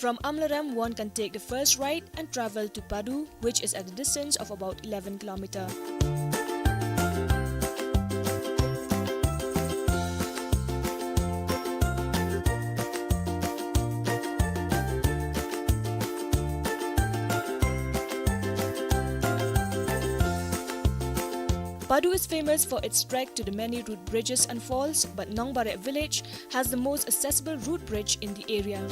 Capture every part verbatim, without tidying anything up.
From Amlarem, one can take the first right and travel to Padu, which is at a distance of about eleven kilometer. Padu is famous for its trek to the many root bridges and falls, but Nongbare village has the most accessible root bridge in the area.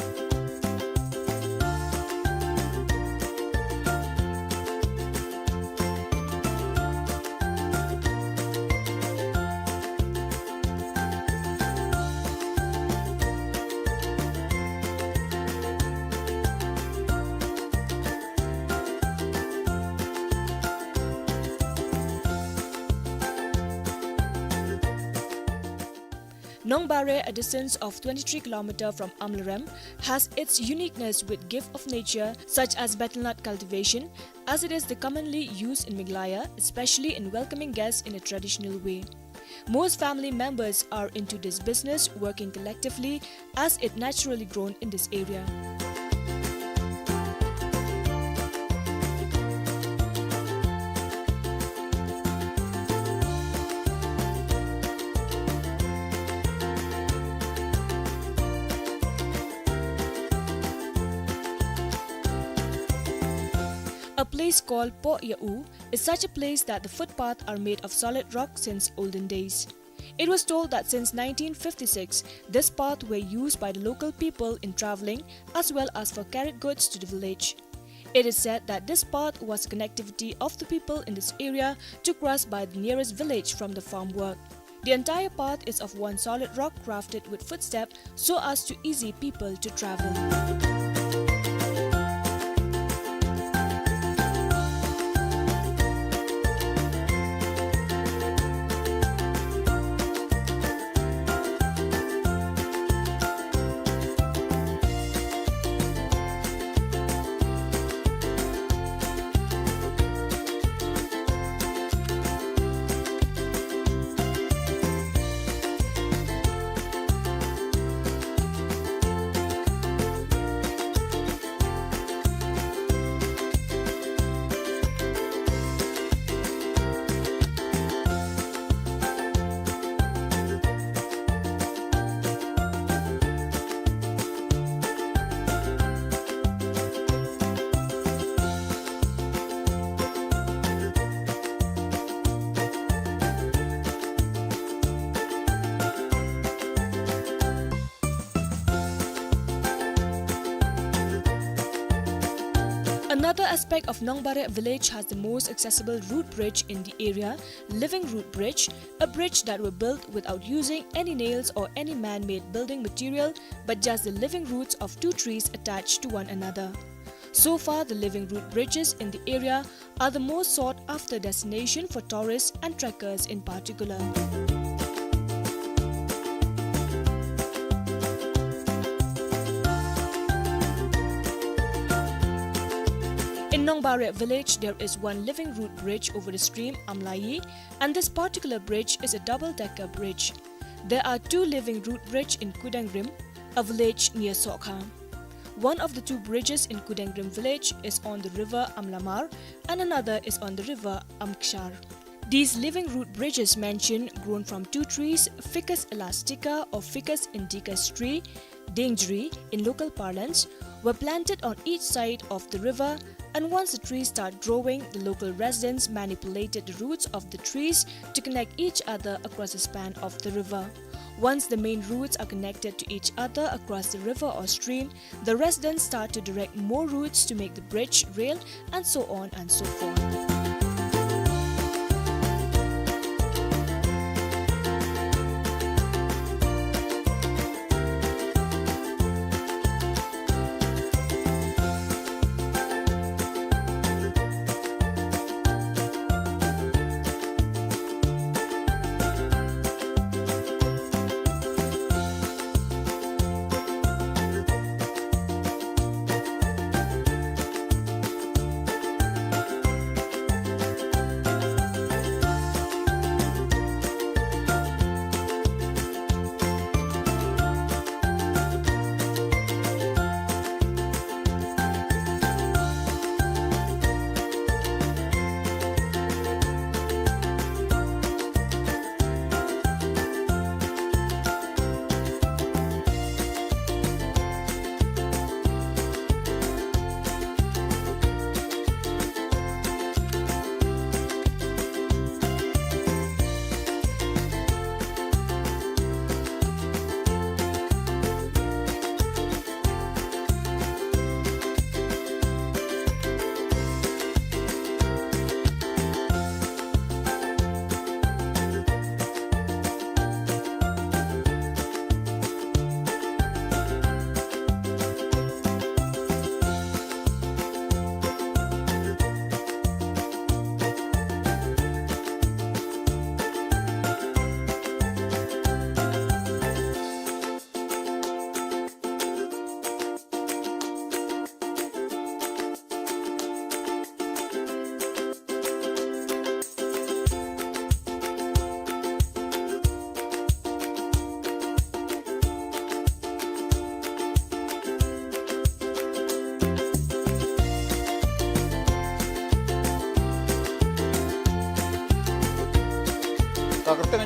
Nongbare, a distance of twenty-three kilometer from Amlarem, has its uniqueness with gift of nature such as betel nut cultivation, as it is the commonly used in Meghalaya, especially in welcoming guests in a traditional way. Most family members are into this business, working collectively as it naturally grown in this area. A place called Poh Yau is such a place that the footpaths are made of solid rock since olden days. It was told that since nineteen fifty-six, this path were used by the local people in traveling as well as for carried goods to the village. It is said that this path was the connectivity of the people in this area to cross by the nearest village from the farm work. The entire path is of one solid rock crafted with footstep so as to easy people to travel. Another aspect of Nongbare village has the most accessible root bridge in the area, Living Root Bridge, a bridge that were built without using any nails or any man-made building material, but just the living roots of two trees attached to one another. So far, the living root bridges in the area are the most sought after destination for tourists and trekkers in particular. In Nongbare village, there is one living root bridge over the stream Amlayi, and this particular bridge is a double-decker bridge. There are two living root bridge in Kudengrim, a village near Sokha. One of the two bridges in Kudengrim village is on the river Amlamar and another is on the river Amkshar. These living root bridges mentioned, grown from two trees, Ficus elastica or Ficus indicus tree, dengri in local parlance, were planted on each side of the river, and once the trees start growing, the local residents manipulated the roots of the trees to connect each other across the span of the river. Once the main roots are connected to each other across the river or stream, the residents start to direct more roots to make the bridge, rail, and so on and so forth.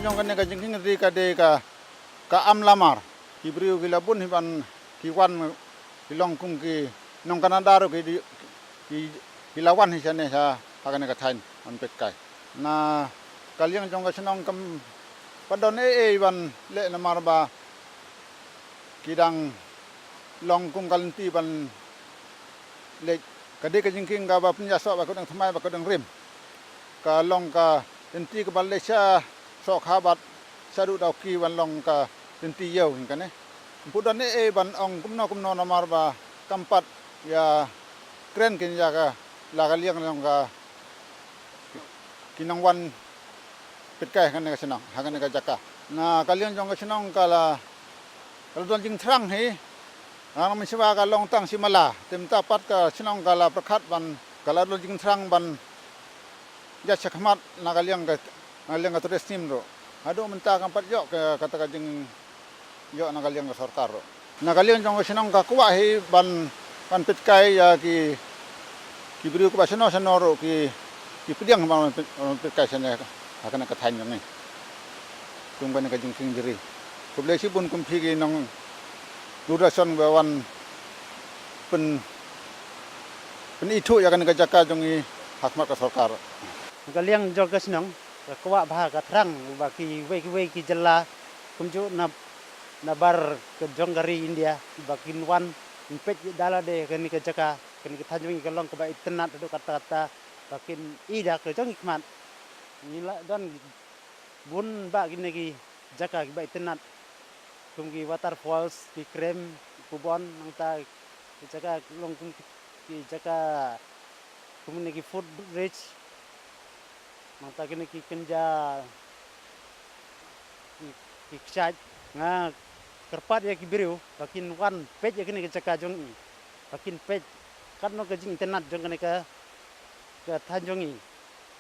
Jong kane ka jingkieng ri ka dei ka, ka Amlamar. Ki briew ki la bun hi ban ki wan, ki long kum ki nong Canada ruh ki di, ki, ki la wan hi shane sha, ha kane ka thaiñ ban peitkai. Na ka liang jong ka shnong kam pat don ei ei ban leh namar ba ki dang long kum ka lynti ban leh, ka dei ka jingkieng kaba pynïasoh ba ka dang thymmai ba ka dang rim. Ka long ka lynti kaba leh sha soh kha bad sha duh dawki ban long ka lynti ïew hi kane. Ym pat don ei ei ban ong kumno kumno namar ba kam pat ïa kren kin ïa ka la ka liang jong ka ki nongwan peitkai ha kane ka shnong, ha kane ka jaka. Na ka liang jong ka shnong ka la, ka la don jingthrang hi. Nang mynshuwa ka long tang shi mala, te mynta pat ka shnong ka la pyrkhat ban, ka la don jingthrang ban ïaid shakhmat na ka liang ka, na ka liang ka trei snem ruh. Haduh mynta kam pat ïoh ka, kata ka jing ïoh na ka liang ka sorkar ruh. Na ka liang jong ka shnong ka kwah hi ban, ban peitkai ïa ki, ki briew kiba shano shano ruh ki, ki pdiang ban peit, ban peitkai shane ha kane ka thaiñ jong ngi. Kum kane ka jingkieng jri. Khublei shibun kum phi ki nong Doordarshan ba wan pyn, pynithuh ïa kane ka jaka jong ngi ha khmat ka sorkar. Ka liang jong ka shnong ka kwah bha, ka thrang ba kiwei kiwei ki jylla kumjuh na, na bar ka jong ka ri India ba kin wan peit da lade kane ka jaka, kane ka thaiñ jong ngi ka long kaba itynnad haduh katta katta ba kin i da ka jong ki khmat. Ngi la don bun bah kine ki jaka kiba itynnad kum ki waterfalls, ki krem, ki pubon, nangta ki jaka long kum ki, ki jaka kum kine ki footbridge, nangta kine ki kynja, ki, ki kshaid. Nga kyrpad ïa ki briew ba kin wan peit ïa kine ki jaka jong ngi, ba kin peit katno ka jingitynnad jong kane ka, ka thaiñ jong ngi.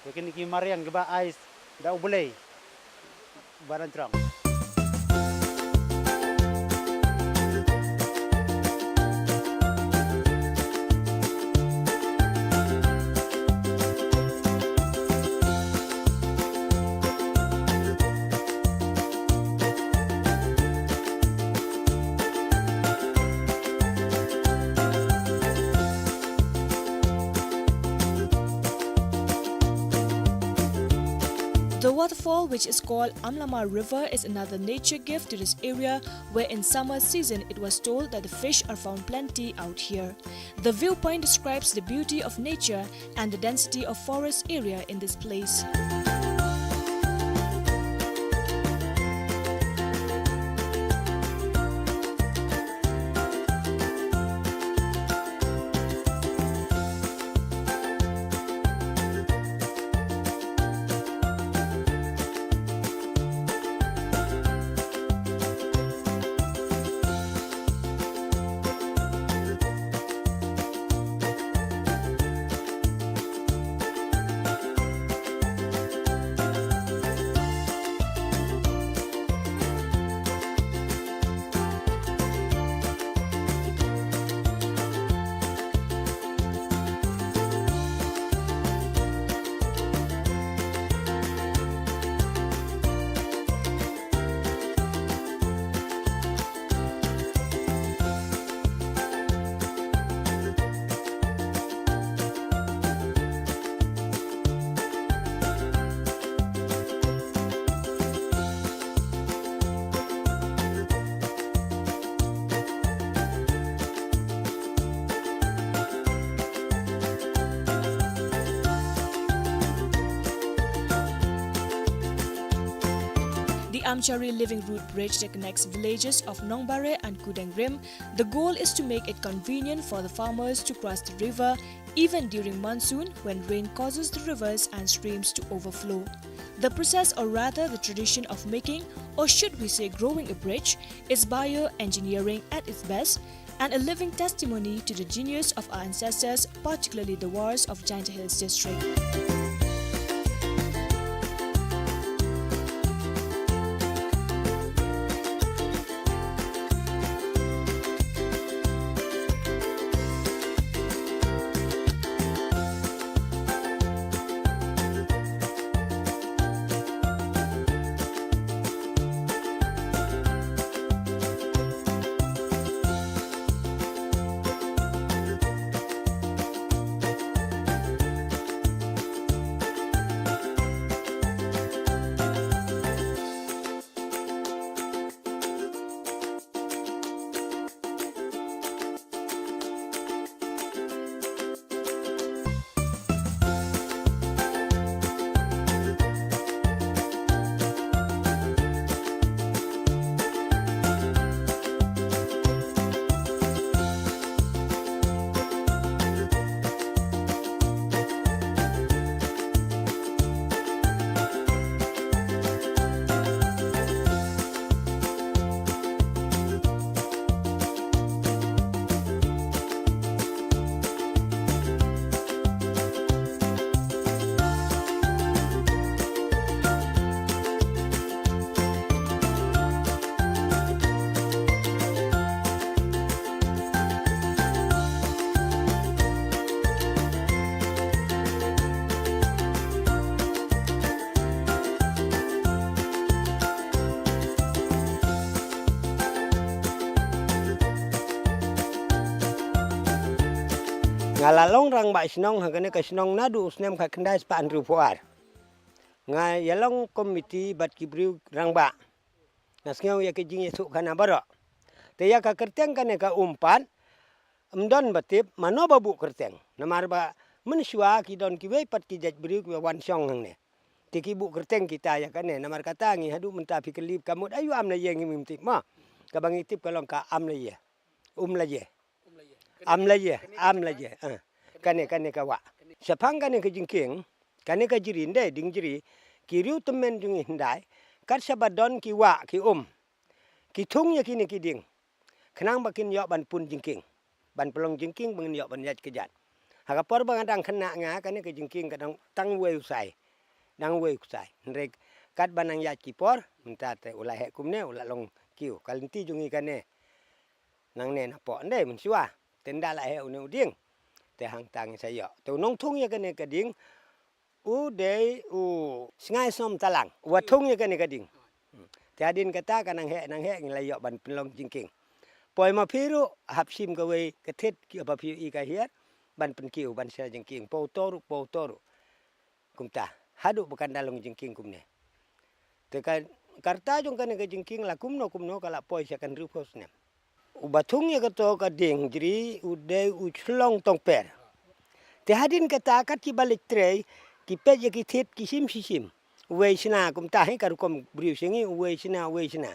Ïa kine ki mariang kiba ai da U Blei ba na jrong. The waterfall, which is called Amlamar River, is another nature gift to this area, where in summer season it was told that the fish are found plenty out here. The viewpoint describes the beauty of nature and the density of forest area in this place. The Amchari Living Root Bridge that connects villages of Nongbare and Kudengrim. The goal is to make it convenient for the farmers to cross the river even during monsoon, when rain causes the rivers and streams to overflow. The process, or rather the tradition of making, or should we say growing a bridge, is bioengineering at its best and a living testimony to the genius of our ancestors, particularly the warriors of Jaintia Hills District. Nga la long rangbah shnong ha kane ka shnong naduh u snem khatkhyndai spah hynriewphew ar. Nga ïalong komiti bad ki briew rangbah. Nga sngew ïa ka jingïathuhkhana baroh. Te ïa ka kyrteng kane ka um pat, ym don ba tip mano ba buh kyrteng. Namar ba mynshuwa ki don kiwei pat ki jait briew kiba wan shong hangne. Te ki buh kyrteng kita ïa kane, namar kata ngi haduh mynta phi kylli ka mut aïu Amlaïe, ngim tip mo. Kaba ngi tip ka long ka Amlaïe. Umlaïe. Amlaïe, Amlaïe. Ah. Kane, kane ka wah. Shaphang kane ka jingkieng, kane ka jri, ym dei dieng jri, ki riew tymmen jong ngi hyndai, kat shaba don ki wah, ki um, ki thung ïa kine ki dieng. Khnang ba kin ïoh ban pun jingkieng. Ban pynlong jingkieng ba ngin ïoh ban ïaid kjat. Ha ka por ba nga dang khynnah nga, kane ka jingkieng ka dang tang uwei u sai. Dang uwei u sai. Hynrei katba nang ïaid ki por, mynta te u la heh kumne, u la long kiew. Ka lynti jong ngi kane. Nangne na poh, ym dei mynshuwa. Te ynda la heh une u dieng, te hangta ngi sa ïoh. Te u nongthung ïa kane ka dieng, u dei u Sngaisom Talang, uba thung ïa kane ka dieng. Hmm. Te hadien kata ka nang heh, nang heh ngi la ïoh ban pynlong jingkieng. Poi ma phi ruh, hap shim kawei ka thied, kiba phi ïohi ka hiar, ban pynkiew, ban shna jingkieng. Paw to ruh, paw to ruh. Kumta, haduh ba kan da long jingkieng kumne. Te ka, ka rta jong kane ka jingkieng la kumno kumno ka la poi sha ka hynriewphew snem. Uba thung ïa kato ka dieng jri u dei u Shlong Tongper. Te hadien kata kat kiba leit trei, ki peit ïa ki thied ki shim shi shim. Uwei shna kumta hi ka rukom briew sha ngi, uwei shna, uwei shna.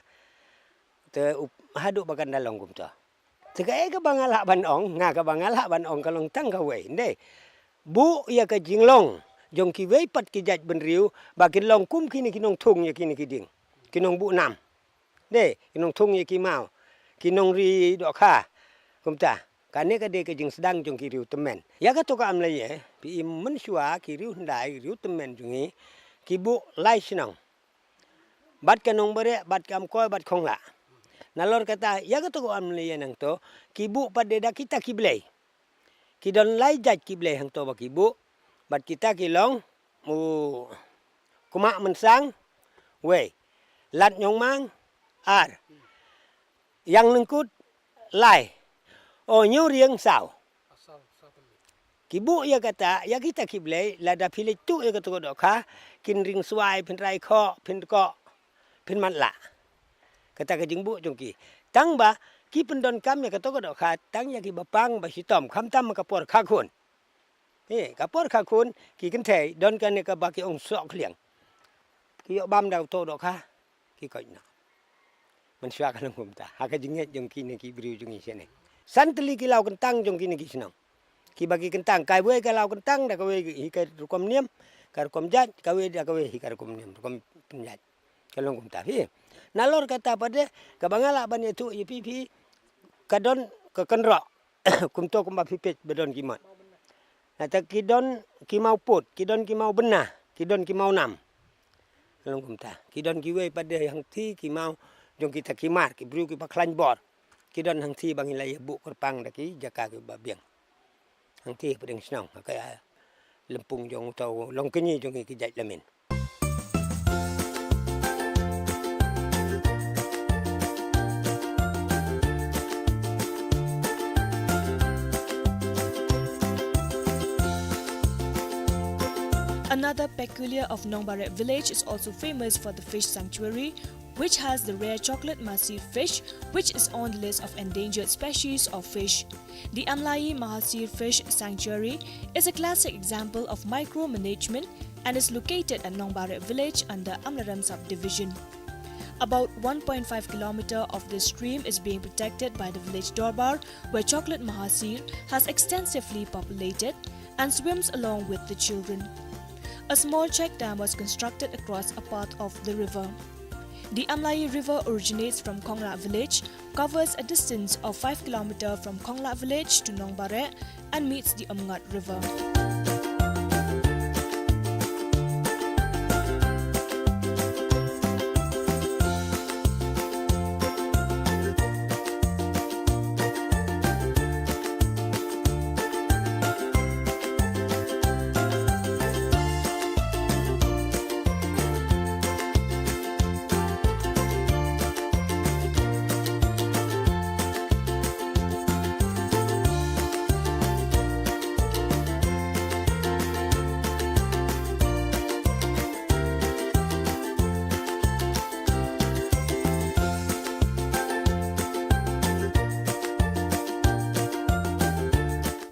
Te u, haduh ba kan da long kumta. Te kaei kaba nga lah ban ong, nga kaba nga lah ban ong ka long tang kawei, ym dei. Buh ïa ka jinglong jong kiwei pat ki jait bynriew, ba kin long kum kine ki nongthung ïa kine ki dieng. Ki nongbuh nam. Ym dei, ki nongthung ïa ki maw. Ki nongri dohkha. Kumta, kane ka dei ka jingsdang jong ki riew tymmen. Ïa kato ka Amlaïe, phi i mynshuwa ki riew hyndai, riew tymmen jong ngi, ki buh lai shnong. Bad ka Nongbareh, bad ka Amkoi, bad Khonglah. Nalor kata, ïa kato ka Amlaïe nangto, ki buh pat de da kita ki blei. Ki don lai jait ki blei hangto ba ki buh, bad kita ki long, u Kmah Mynsang, wei, Lad Ñiongmang, ar, Ïang Lyngkut, lai, u Ñiewrieng, saw. Ki buh ïa kata, ïa kita ki blei, lada phi leit tuh ïa kato ka dohkha, kin ring swai, phin rai khoh, phin koh, phin matlah. Kata ka jingbuh jong ki. Tang ba, ki pyndonkam ïa kato ka dohkha, tang ïa kiba pang ba shitom, khamtam ka por kha khun. He, ka por kha khun, ki kynthei, don kane kaba ki ong soh khliang. Ki ïoh bam da uto u dohkha, ki koit noh. Mynshuwa ka long kumta, ha ka jingngeit jong kine ki briew jong ngi shane. San tylli ki law kyntang jong kine ki shnong. Kiba ki kyntang, kawei ka law kyntang, da kawei hi ka rukom niam, ka rukom jait, kawei da kawei hi ka rukom niam, rukom pynjait. Ka long kumta phi. Nalor kata pat de, kaba nga lah ban ïathuh ïa phi phi, ka don ka kynroh. Kumto kumba phi peit ba don ki mot. Nangta ki don ki mawpud, ki don ki mawbynna, ki don ki mawnam. Ka long kumta. Ki don kiwei pat de hangthie ki maw jong kita ki mar, ki briew kiba khlaiñ bor. Ki don hangthie ba ngi la ïa buh kyrpang da ki jaka kiba biang. Hangthie pdeng shnong, ha ka lympung jong uto u longkñi jong ngi ki jait lamin. Another peculiar of Nongbareh village is also famous for the fish sanctuary, which has the rare chocolate mahseer fish, which is on the list of endangered species of fish. The Amlaïe Mahseer Fish Sanctuary is a classic example of micromanagement and is located at Nongbareh village under Amlarem subdivision. About one point five kilometer of this stream is being protected by the village dorbar, where chocolate mahseer has extensively populated and swims along with the children. A small check dam was constructed across a part of the river. The Amlaïe River originates from Khonglah village, covers a distance of five kilometer from Khonglah village to Nongbareh, and meets the Umngot River.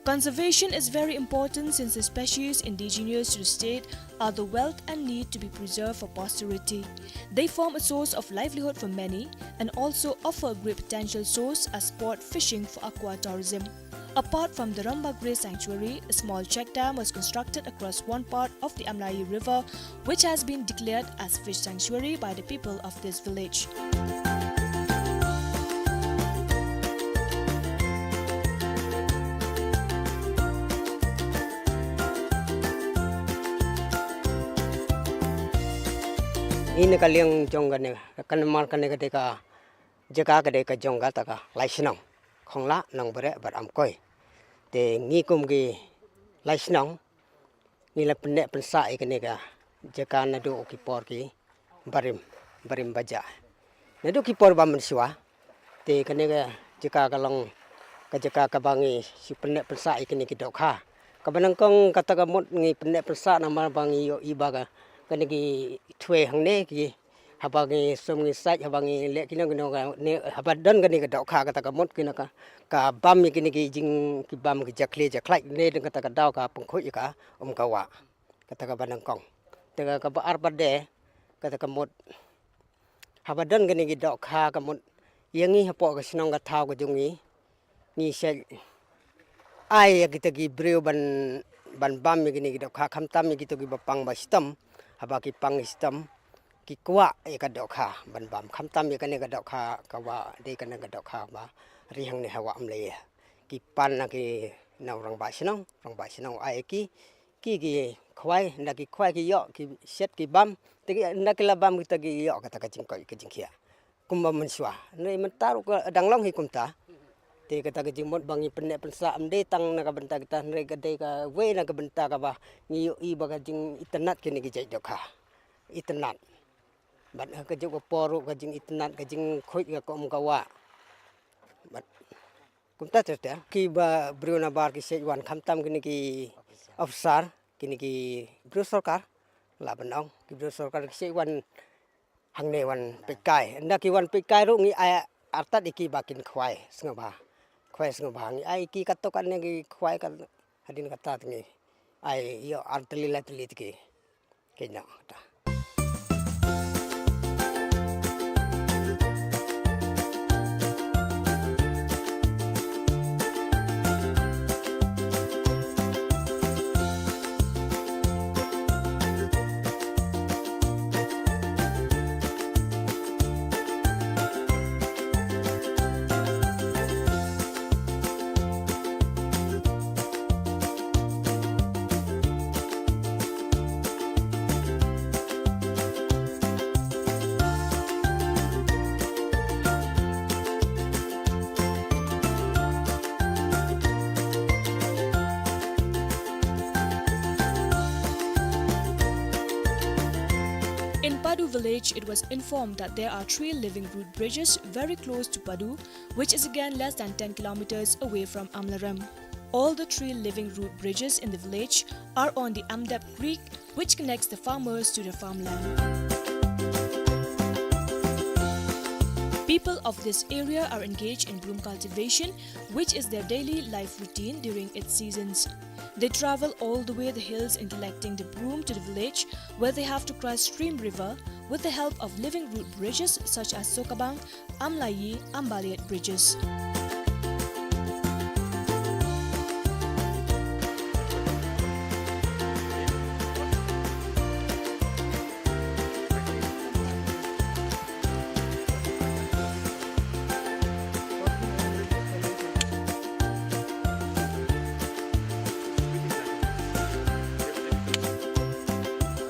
Conservation is very important since the species indigenous to the state are the wealth and need to be preserved for posterity. They form a source of livelihood for many and also offer a great potential source as sport fishing for aqua tourism. Apart from the Ramba Grey Sanctuary, a small check dam was constructed across one part of the Amlayi River, which has been declared as fish sanctuary by the people of this village. Ine ka liang jong kane, ka namar kane ka dei ka jaka ka dei ka jong kata ka lai shnong Khongla, Nongbare bad Amkoi. Te ngi kum ki lai shnong ngi la pynneh pynsah ïa kane ka jaka naduh ki por ki barim, barim ba jah. Naduh ki por ba mynshuwa te kane ka jaka ka long ka jaka kaba ngi shu pynneh pynsah ïa kine ki dohkha. Kaba nyngkong kata ka mut ngi pynneh pynsah namar ba ngi ïohi ba ka, kane ki thwe hangne ki, haba ngi sum ngi sait, haba ngi leh kino kino ka ne, haba don kane ka dohkha kata ka mut kino ka, ka bam ïa kine ki jing, ki bam ki jakhlia jakhlait ne don kata ka daw ka pynkhuid ïa ka um ka wah. Kata kaba nyngkong. Te kaba ar pat de kata ka mut, haba don kane ki dohkha ka mut ïa ngi hapoh ka shnong ka thaw ka jong ngi, ngi shait ai ïa kita ki briew ban, ban bam ïa kine ki dohkha, khamtam ïa kita kiba pang ba shitom. Haba ki pang shitom ki kwah ïa ka dohkha ban bam, khamtam ïa kane ka dohkha kaba dei kane ka dohkha ba ri hangne ha wah Amlayi. Ki pan na ki, na u rangbah shnong, rangbah shnong ai ki, ki, ki khwai, na ki khwai ki ïoh, ki shet ki bam, te ki, na ki la bam kita ki ïoh kata ka jingkoit ka jingkhiah. Kumba mynshuwa. Hynrei mynta ruh ka dang long hi kumta. Te kata ka jingmut ba ngi pynneh pynsah ym dei tang na ka bynta kita, hynrei ka dei kawei na ka bynta kaba ngi ïohi ba ka jingitynnad kine ki jait dohkha. Itynnad. Bad ha kajuh ka por ruh ka jingitynnad, ka jingkhuid ka um ka wah. Bad kumta ter ter. Kiba briew nabar ki shait wan khamtam kine ki officer, kine ki briew sorkar. Lah ban ong, ki briew sorkar ki shait wan hangne wan peit kai. Ynda ki wan peit kai ruh ngi ai artat ïa ki ba kin khwai sngewbha. Khwai sngewbha ngi ai ïa ki katto katne ki khwai ka hadien kata te ngi ai ïoh ar tylli lai tylli te ki. Kynnoh kata. In Padu village, it was informed that there are three living root bridges very close to Padu, which is again less than ten kilometers away from Amlarem. All the three living root bridges in the village are on the Amdep Creek, which connects the farmers to their farmland. People of this area are engaged in broom cultivation, which is their daily life routine during its seasons. They travel all the way the hills in collecting the broom to the village, where they have to cross stream river with the help of living root bridges such as Sokabang, Amlayi, Ambaliat bridges.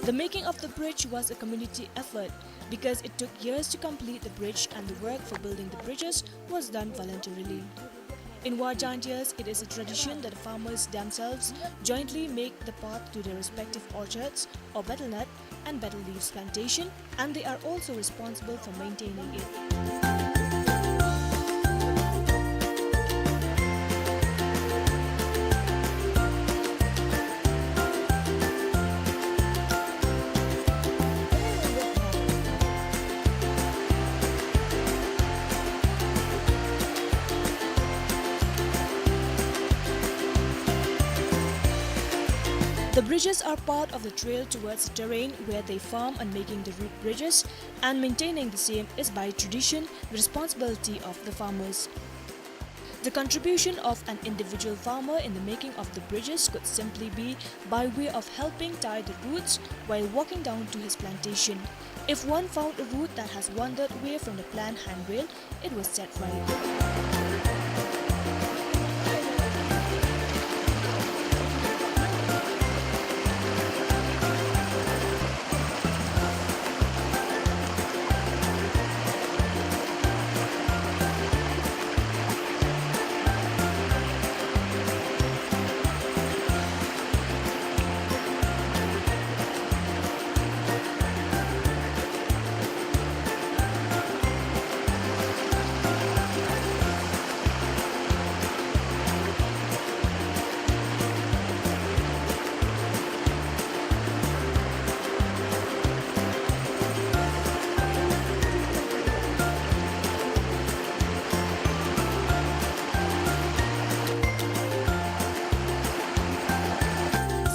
The making of the bridge was a community effort because it took years to complete the bridge, and the work for building the bridges was done voluntarily. In War Jaintias, it is a tradition that the farmers themselves jointly make the path to their respective orchards or betel nut and betel leaves plantation, and they are also responsible for maintaining it. The bridges are part of the trail towards the terrain where they farm, and making the root bridges and maintaining the same is by tradition the responsibility of the farmers. The contribution of an individual farmer in the making of the bridges could simply be by way of helping tie the roots while walking down to his plantation. If one found a root that has wandered away from the planned handrail, it was set right.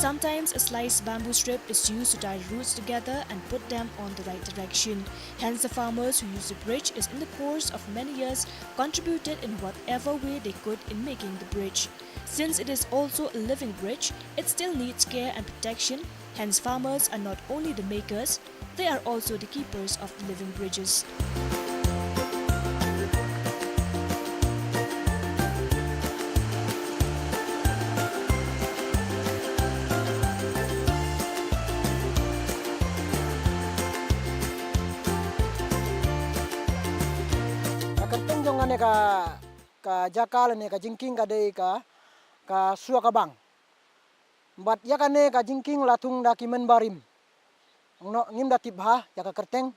Sometimes a sliced bamboo strip is used to tie roots together and put them on the right direction. Hence, the farmers who use the bridge is in the course of many years contributed in whatever way they could in making the bridge. Since it is also a living bridge, it still needs care and protection. Hence, farmers are not only the makers, they are also the keepers of the living bridges. Ka kyrteng jong kane ka, ka jaka lane ka jingkieng ka dei ka, ka Sua Ka Bang. Bad ïa kane ka jingkieng la thung da ki mynbarim. Ngno ngim da tip bha ïa ka kyrteng.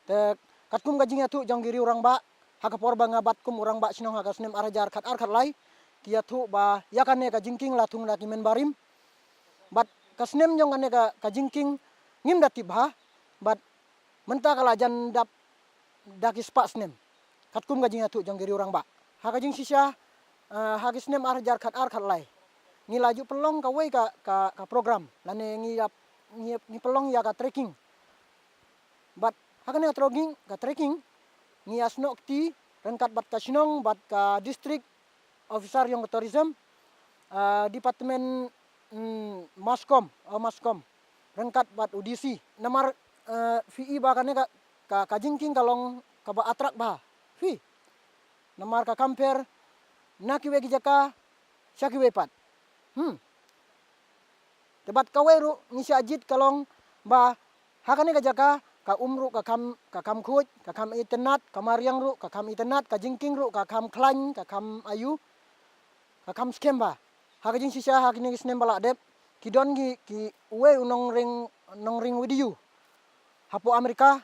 Te katkum ka jingïathuh jong ki riew rangbah, ha ka por ba nga bat kum u rangbah shnong ha ka snem ar hajar khat ar khat lai, ki ïathuh ba ïa kane ka jingkieng la thung da ki mynbarim. Bad ka snem jong kane ka, ka jingkieng ngim da tip bha. Bad mynta ka la jan dap da ki spah snem. Katkum ka jingïathuh jong ki riew rangbah. Ha ka jingshisha, eh, ha ki snem ar hajar khat ar khat lai, ngi la ju pynlong kawei ka, ka, ka program. Lane ngi ïa, ngi, ngi pynlong ïa ka trekking. Bad ha kane ka trekking, ka trekking, ngi ïasnoh kti ryngkat bad ka shnong, bad ka district officer jong ka tourism, ah, department, mm, MASCOM, oh, MASCOM, ryngkat bad u D C. Namar, eh, phi i ba kane ka, ka, ka jingkieng ka long kaba attract bha. Phi. Namar ka compare na kiwei ki jaka sha kiwei pat. Hmm. Te bad kawei ruh ngi shah jied ka long ba ha kane ka jaka ka um ruh ka kham, ka kham khuid, ka kham itynnad, ka mariang ruh ka kham itynnad, ka jingkieng ruh ka kham khlaiñ, ka kham aiu, ka kham skhem bha. Ha ka jingshisha ha kine ki snem ba la dep, ki don ki, ki uwei u nongring, nongring video hapoh America,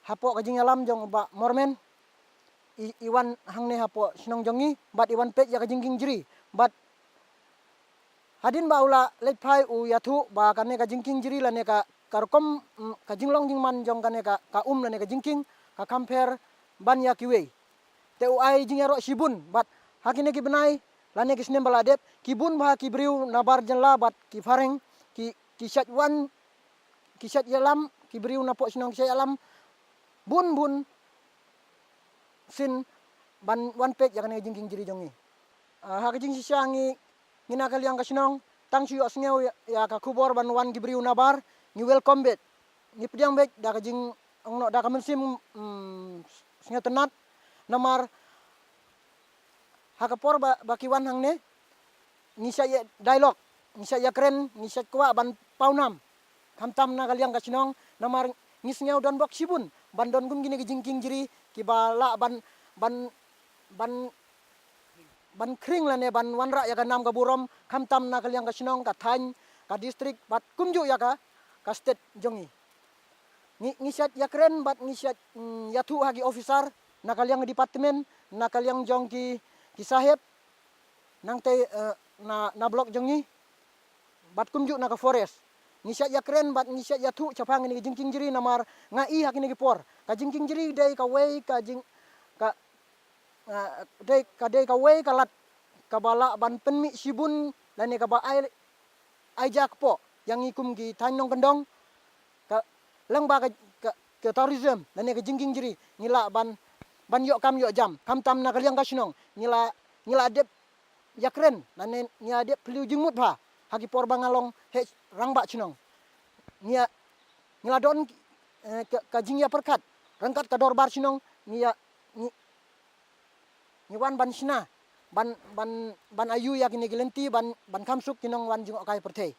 hapoh ka jingïalam jong u Bah Mormen, i, i wan hangne hapoh shnong jong ngi, bad i wan peit ïa ka jingkieng jri. Bad hadien ba u la leit phai u ïathuh ba kane ka jingkieng jri lane ka, ka rukom, mm, ka jinglong jingman jong kane ka, ka um lane ka jingkieng, ka compare ban ïa kiwei. Te u ai jingïaroh shibun, bad ha kine ki bnai lane ki snem ba la dep, ki bun bha ki briew nabar jylla bad ki phareng, ki, ki shait wan, ki shait ïalam, ki briew napoh shnong ki shait ïalam bun bun sien ban wan peit ïa kane ka jingkieng jri jong ngi. Ah, ha ka jingshisha ngi, ngi na ka liang ka shnong, tang shu ïohsngew ïa, ïa ka khubor ban wan ki briew nabar, ngi welcome beit. Ngi pdiang beit da ka jing, ong noh, da ka mynsiem, mm, sngewtynnad. Namar ha ka por ba, ba ki wan hangne, ngi shait ïa dialogue, ngi shait ïakren, ngi shait kwah ban pawnam. Khamtam na ka liang ka shnong, namar ngi sngew don bok shibun ban don kum kine ki jingkieng jri kiba lah ban, ban, ban, ban khring lane ban wanrah ïa ka nam ka burom, khamtam na ka liang ka shnong, ka thaiñ, ka district, bad kumjuh ïa ka, ka state jong ngi. Ngi, ngi shait ïakren bad ngi shait, mm, ïathuh ha ki officer na ka liang department, na ka liang jong ki, ki saheb, nangtei, eh, na, na block jong ngi, bad kumjuh na ka forest. Ngi shait ïakren bad ngi shait ïathuh shaphang kine ki jingkieng jri, namar nga i ha kine ki por ka jingkieng jri dei kawei ka jing, ka, eh, dei, ka dei kawei ka lad kaba lah ban pynmih shibun lane kaba ai Ai ja kpoh ïa ngi kum ki thaiñ nongkyndong, ka lyngba ka, ka, ka tourism lane ka jingkieng jri, ngi lah ban, ban ïoh kam ïoh jam, khamtam na ka liang ka shnong, ngi la, ngi la dep ïakren lane ngi la dep phylliew jingmut bha ha ki por ba nga long heh rangbah shnong. Ngi la, ngi la don, eh, ka, ka jingïapyrkhat ryngkat ka dorbar shnong, ngi ïa, ngi, ngi wan ban shna, ban, ban, ban ayu ïa kine ki lynti, ban, ban kham suk ki nongwan jngohkai pyrthei.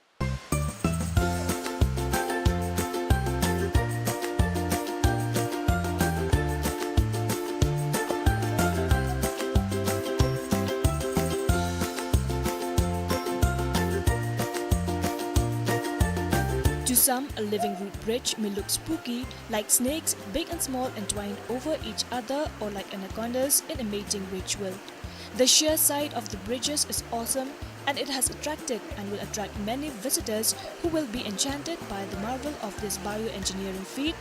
To some, a living root bridge may look spooky, like snakes, big and small, entwined over each other, or like anacondas in a mating ritual. The sheer sight of the bridges is awesome, and it has attracted and will attract many visitors who will be enchanted by the marvel of this bioengineering feat.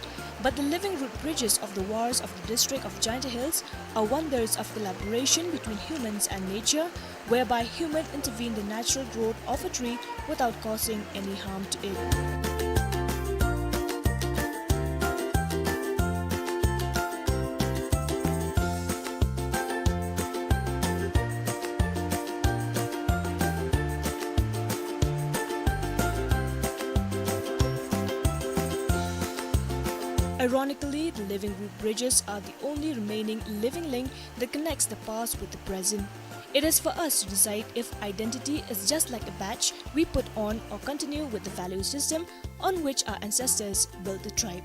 But the living root bridges of the wars of the district of Jaintia Hills are wonders of collaboration between humans and nature, whereby human intervene the natural growth of a tree without causing any harm to it. Ironically, the living root bridges are the only remaining living link that connects the past with the present. It is for us to decide if identity is just like a badge we put on or continue with the value system on which our ancestors built the tribe.